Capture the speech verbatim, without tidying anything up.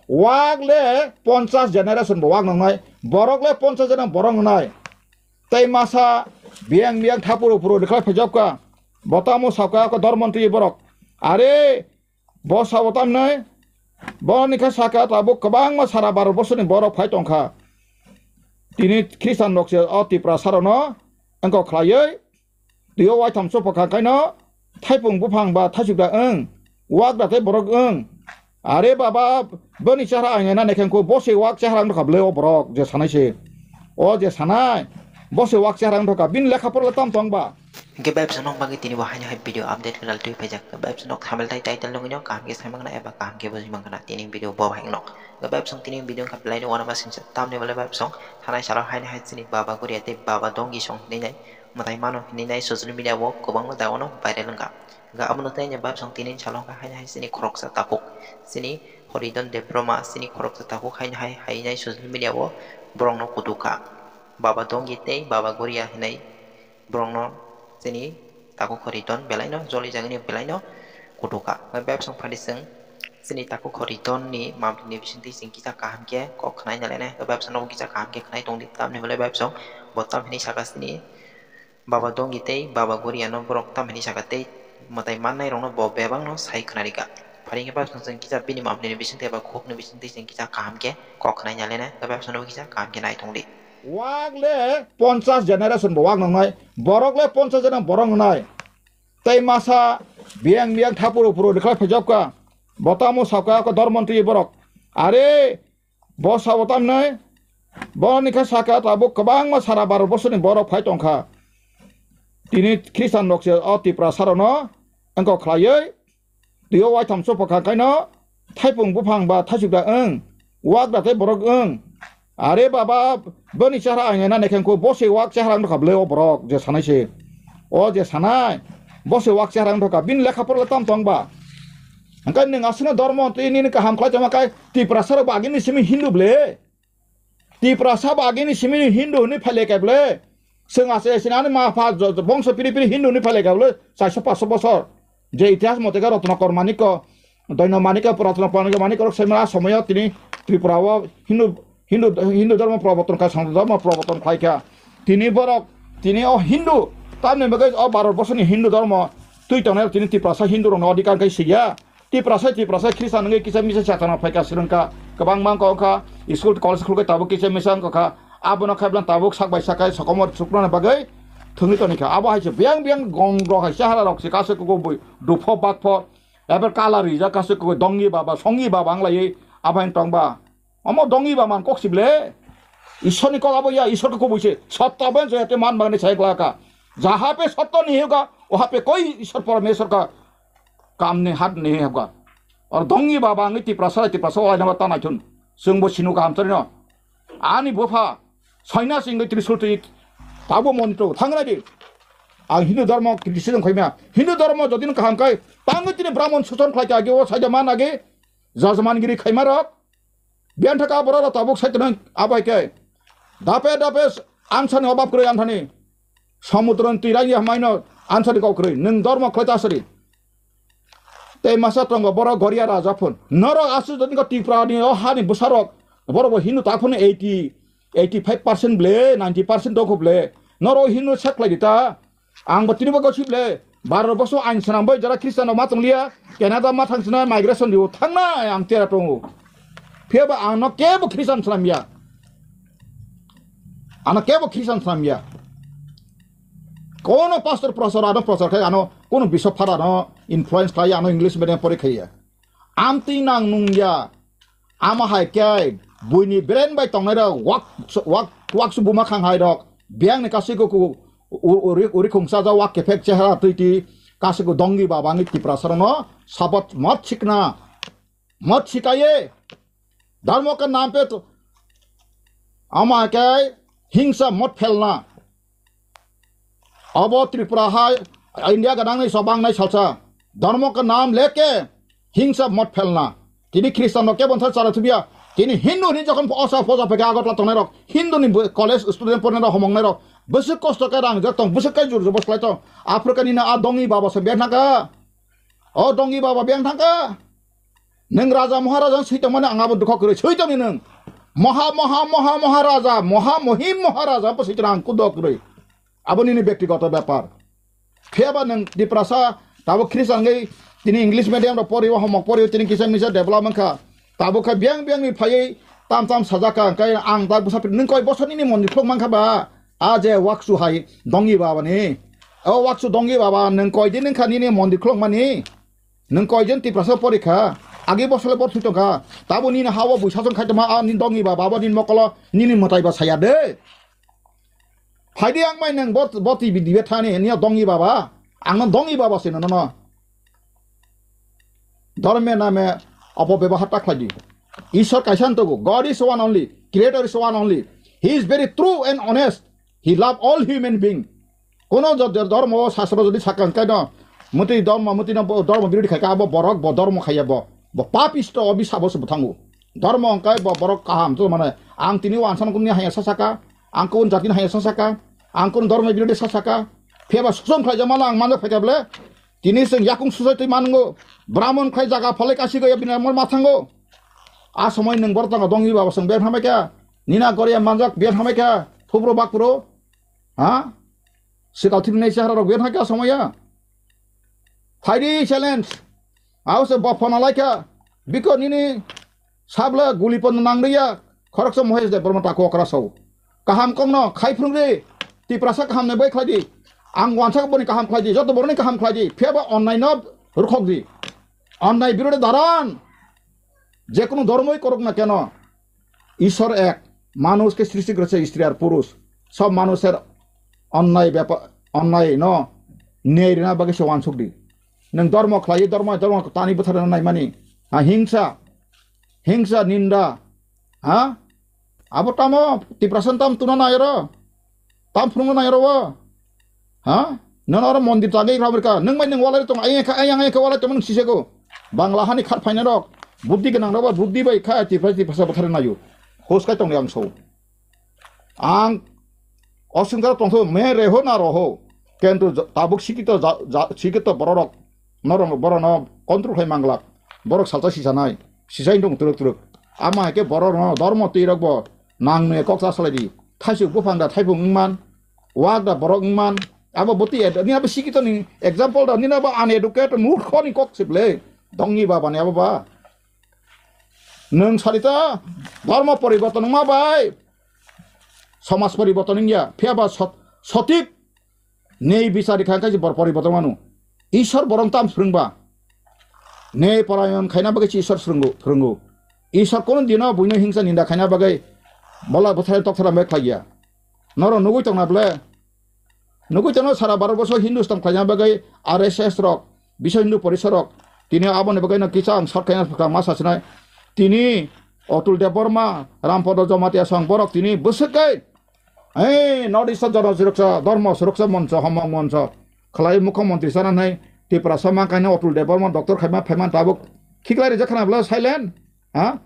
Wak le ponchas generation bo wak nangnai, borok le ponchas jona borok nangnai. Tei masa biyang biyang thapuru puru rikhlai phaijak ka. Bo tamo saka ko dormon twi borok. Are, bo sabo tamnai? Bo ni khe saka tabuk kwbangma sara Bharat borsoni borok phai tongkha. Tini Khristan rok se o Tiprasa rok no engkok khlaiwi twi o waitham chopha kha kaino thaipung buphang ba thaisuk da wng, wak da tei borok wng. Are baba, boni chehra ang nai naikhe ko bo se wak chehra wng kha bwle o borok je sanai se. O je sanai, bo se wak chehra wng kha, bini lekha pora le tam tong ba? Hingke bai bwswk nokni bagwi tini bo haino hai video update kwtal twi phaijak. Bai bwswk nok thamel tai title nugwi no kaham khe sai mangna eba kaham khe bujui mangna tini video bo hai nok. Bai bwswk tini video wngkha belai no uanama singsa tamni bole bai bwswk thanai salo haino hai chini baba Goria tei baba Dongi song hinwi nai mwtai mano hinwi nai social media o kwbangma jagao no viral wngkha. Hingke abono tei bai bwswk tini salo wngkha haino hai chini khoroksa takhuk chini Horidon Debbarma chini khoroksa takhuk haino hai hai nai social media o borok no kutuk kha. Baba Dongi tei baba Goria hinwi borokno chini takhuk Horidon belaino jolijagani belaino kutuk kha. Bai bwswk phadi chwng chini takhuk Horidonni mamtini bisingtwi chwng kisa kaham khe kok khwnai nai lainai. Bai bwswk nogo kisa kaham khe khwnai tongdi tamni hwnle bai bwswk bo tam hinwi saka chini baba Dongi tei baba Goriano borok tam hinwi saka tei mwtai mannai rokno bo bebakno sai khwnarikha. Phari khe bai bwswk chwng kisa bini mamtini bisingtwi eba khukni bisingtwi chwng kisa kaham khe kok khwnai nai lainai. Bai bwswk nogo kisa kaham khe nai tongdi. Wak le ponchas generation bo wak nangnai, borok le ponchas jona borok nangnai. Tei masa biyang biyang thapuru puru rikhlai phaijak ka. Bo tamo saka ko dormon twi borok. Are, bo sabo tamnai? Bo ni khe saka tabuk kwbangma sara Bharat borsoni borok phai tongkha. Tini Khristan rok se o Tiprasa rok no engkok khlaiwi twi o waitham chopha kha kaino thaipung buphang ba thaisuk da wng, wak da tei borok wng. Are baba, boni chehra ang nai naikhe ko bo se wak chehra wng kha bwle o borok je sanai se. O je sanai, bo se wak chehra wng kha, bini lekha pora le tam tong ba? Hingke nwng aswkno dormo twi nini kaham khlai tongma khe Tiprasa rok bo agini simi Hindu bwle. Tiprasa bo agini simi Hindu hinwi phailai kha bwle. Chwng ase ase ani ma pha jo-, jo-, bongso piri piri Hindu hinwi phailai kha bwle, chairso paso bosor. Je itihas mote khe Rotnakor Manikko, Doino Manikko, Puratno Manikko, Manikko rok semra somoyo tini Tripura o Hindu, Hindu, Hindu dhormo proborton kha, Sanatan dhormo proborton khlai kha. Tini borok, tini o Hindu, tamni bagwi o Bharat borsoni Hindu dhormo twi tongnai tini Tiprasa Hindu rokno adhikar khai siya. Tiprasa, Tiprasa, Khristan wngwi kisa misa chatana phaikha, swrwngkha, kwbangma wngkha, wngkha, school, college khulkhe tabuk kisa misa wngkha, abono khaibla tabuk sak bai sak kai sokomor suknani bagwi thwngwi tonikha. Abo hai se biyang biyang gong rok hai se hala rok se kasu kuku bui dupho bakpho, eber kala rijak kasu kuku dongi baba, songi baba wnglaiwi abo hai tongba. Omo dongi baba man kok sible. Ishorni kok abo ya, Ishor khe kubui se. Sotto ben joyate man bagni sai glaka. Jaha pe sotto ni hoga, waha pe koi Ishor Parameshwar ka kam ni hat ni hoga. Or dongi baba ang Tiprasa, Tiprasa o aina ta naithun. Sungbo sinu kaham chari no. Ani bupha, soina singwi Trishul twi tabo montro, thangnai di. Ang Hindu dhormo criticism khaimya. Hindu dhormo jodino kaham kai, tangwi tini Brahmon suson khlai ka agi o saida man agi, jajamangiri khaima rok. Biyan thaka borok rok tabuk saitonwi abai khe. Dape dape ansani obab kwrwi anthani. Samudroni twi rang ya hamaino ansani kok kwrwi. Nwng dormo khlai ta sari. Tei masa tongo borok Goria raja phun. Norok aswk jani ko Tripura ni o hani bwsarok. Borok bo Hindu ta phun eighty, eighty five percent ble, ninety percent doko ble. Norok Hindu sak khlai di ta. Ang bo tini bo gosip le, Bharat boso ain swnam bai jara Christian rok ma tong liya, Canada ma thang swnam migration rio thang na ang tera tongo. Phiya ba ang no kebo Christian swnam ya. Ano kebo Christian swnam ya. Kono pastor prosor ano prosor khai ano kono bishop phara no influence khai ano English medium pori khai ya. Amtwi nang nung ya. Ama hai khe buini brain bai tongnai rok wak, wak, wak su buma khang hai rok. Biyang ni kasui ko ku u-, u-, uri, uri khungsa ja wak kephek chehra twi twi kasui ko dongi baba ni Tiprasa rok no sabot mot sikna. Mot sikaye. Dharmo ka naam pe to. Ama hai khe hingsa mot phelna. Abo Tripura hai India gadang ni sobang nai salsa. Dharmo ka naam leke hingsa mot phelna. Tini Christian rok kebo thar chara thubya. Tini Hindu ni jokhon osa poja peke Agartala tongnai rok, Hindu ni bo-, college student pornai rok, homongnai rok, bwswk kosto khe rang jak tong, bwswk khe jur jubos khlai tong. Africa ni na a dongi baba se beng thangka. O dongi baba beng thangka. Nwng raja maharaja swi tongmani ang abo dukho kwrwi swi tongni nwng. Moha moha moha maharaja, moha mohim maharaja bo swi tongni ang kudo kwrwi. Abo nini bektigoto bepar. Phiyaba nwng Tiprasa tabuk Christian wngwi tini English medium rok poriwo, homok poriwo, tini kisa misa develop wngkha. Tabuk kha biyang biyang ni phaiwi tam tam sajak kha, hwnkhe ang dak bwsa phi-, nwng koi bosor nini mondir khuluk mankha ba? A je waksu hai dongwi baba ni. O waksu dongwi baba, nwng koi din wngkha nini mondir khuluk mani? Nwng koi din Tiprasa porikha? Agi bosole bor thwi tongkha. Tabo nini ha-o buisa song khai tongma, a nini dongwi baba, abo nini mokolo nini mwtai ba saya de. Phaidi ang bai nwng bot-, boti bidi be thani, niya dongwi baba. Ang no dongwi baba se no, no, no. Dhorme name opobebahar ta khlai di. Ishwar kaisa no togo. God is one only. Creator is one only. He is very true and honest. He love all human being. Kono jo-, jo-, dhormo sastro jodi sakha hwnkhe no, muti dhormo, muti no bo-, dhormo birodi khai kha, abo borok bo dhormo khaiya bo. Bo papisto, obi sabo se bwthango. Dhormo hwnkhe bo borok kaham, to mane, ang tini wansan kuni haya sa saka, ang kun jatin haya sa saka, ang kun dhormo birodi sa saka. Phiyaba susom khlai jama lang manjak phaikha ble. Tini seng yakung susai twi manungo. Bramon khlai jaga phalai kasi go ya bini amol mathango. A somoi nwng bor tanga dongwi baba seng ber hamai kha. Nina goria manjak ber hamai kha. Thubro bakpro. Ha? Sikal thibnai chehara rok ber hamai kha somoi ya. Phaidi challenge. Ause bo phone alaikha. Biko nini sabla guli pon nangriya. Khoroksa Mohesh Debbarma tako okra sao. Kaham kongno khai phwrwngri. Tiprasa kaham ne bai khlai di. Ang wansa boni kaham khlai di. Joto boroni kaham khlai di. Phiyaba onnai no rukhok di. Onnai birode daran. Jekunu dhormoi korok na keno. Ishwar ek. Manush ke srishti kore se istri ar purush. Sob manusher onnai bepa-, onnai no nei rina bagwi se wansuk di. Nwng dhormo khlai, dhormo, dhormo tani bwtharna naimani. Ha, hingsa, hingsa, ninda. Ha? Abo tamo Tiprasa tam tuna nai ro. Tam phwrwngna nai ro. Ha? Nono oro mondir tangwi rw ka. Nwng bai nwng walai tong, ayang kha, ayang, ayang kha walai tong, nwng sisego. Bangla hani khat phaina rok. Buddhi gwnang rok ba, buddhi bai kha, Tiprasa, Tiprasa bwtharna naio. Hos kai tong ang so. Ang oswngkar tongtho me reho na roho. Kento ja-, tabuk sikito ja-, ja-, sikito bororok norok borono control khai manglak. Borok salsa sisanai. Sisai dong turuk turuk. Ama ke bororno dormo twi rok bo nang ne kok sa salai di. Thaisuk buphang da thaipung wngman. Wak da borok wngman. Abo boti ed-, ni abo sikito ni example da ni abo uneducated murkho ni kok sible. Dongni baba ni abo ba. Nwng salita, dhormo poriborton wngma bai somaj poriborton wngya, phiyaba sot-, sotik nei bichari kha khe bor poriborton manu. Ishwar borong tam phwrwngba. Nei porayon khaina bagwi se Ishwar phwrwngo, phwrwngo. Ishwar kono dino buino hingsa ninda khaina bagwi bola bwthai tokthara me khlaiya. Noro nugui tongna ble? Nugui tongno sara Bharat borso Hindustan khlaina bagwi R S S rok, Biswa Hindu Porishad rok, tini aboni bagwi no kisa ang short khaina swkang ma sachinai. Tini Atul Debbarma, Rampada Jamatia song borok tini bwswk kai, ei, North East Jana Suroksa, Dharma Suroksa Moncho, Homong Moncho khlai Mukhyamantri sana nai Tiprasa ma kaino Atul Debbarma doctor khaima phaiman tabuk khiklai rijak khana bwla silent, ha?